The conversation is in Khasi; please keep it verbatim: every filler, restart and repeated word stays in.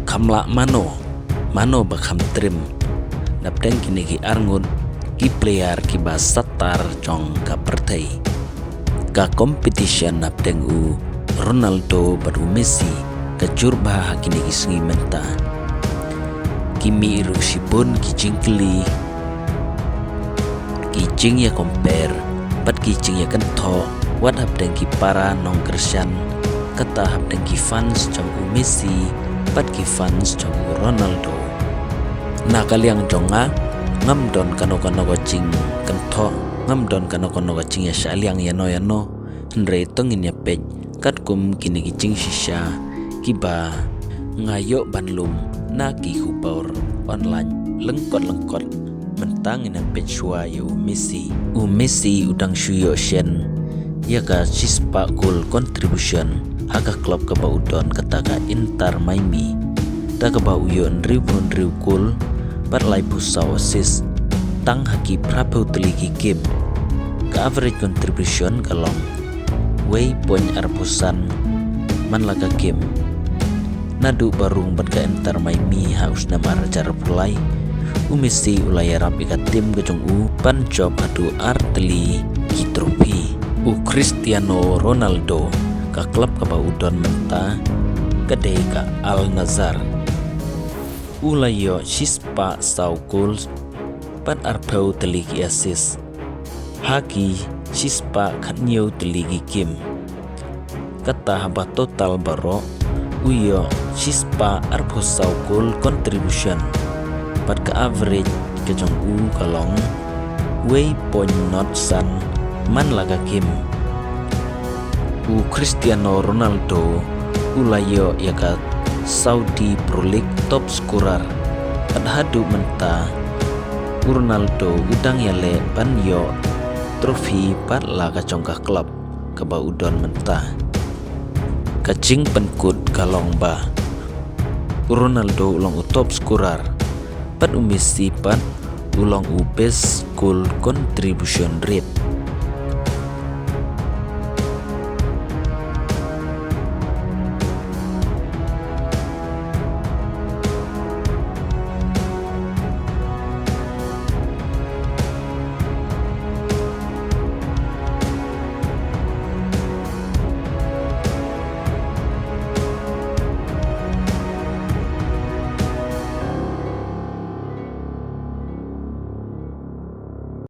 Kham lah mano, mano ba kham trim napdeng kine ki arngut ki player kiba satar jong ka pyrthei. Ka competition napdeng u Ronaldo bad u Messi ka jur bha ha kine ki sngi mynta. Ki mih ruh shibun ki jingkylli, ki jingïa compare bad ki jingïa kynthoh, wat hapdeng ki para nongkyrshan, kata hapdeng ki fans jong u Messi bad ki fans jong u Ronaldo. Na ka liang jong nga, ngam don kano kano ka jingkynthoh, ngam don kano kano ka jingïa shah liang ïano ïano, hynrei to ngin ïa peit katkum kine ki jingshisha kiba nga ïoh ban lum na ki khubor online lyngkot lyngkot. Mynta ngin ïa peit shuwa ïa u Messi. U Messi u dang shu ïoh shen ïa ka shispah goal contribution ha ka club kaba u don, kata ka Inter Miami, da kaba u ïoh hynriewphew hynriew goal bad laiphew saw assist tang ha ki phraphew tylli ki game. Ka average contribution ka long wei point arphew san man la ka game. Naduh ba rung bad ka Inter Miami ha u snem ar hajar arphew lai, u Messi u la ïarap ïa ka team ka jong u ban jop haduh ar tylli ki trophy. U Cristiano Ronaldo, ka club kaba u don mynta ka dei ka Al Nassr. U la ïoh shispah saw goals bad arphew tylli ki assist ha ki shispah khatñiew tylli ki game. Kata haba total baroh u ïoh shispah arphew saw goal contribution bad ka average ka jong u ka long wei point not san man la ka game. U Cristiano Ronaldo u la ïoh ïa ka Saudi Pro League top scorer. Bad haduh mynta u Ronaldo u dang ïaleh ban ïoh trophy pat la ka jong ka club kaba u don mynta. Ka jingpynkut ka long ba u Ronaldo u long u top scorer, bad u Messi pat u long u best goal contribution rate.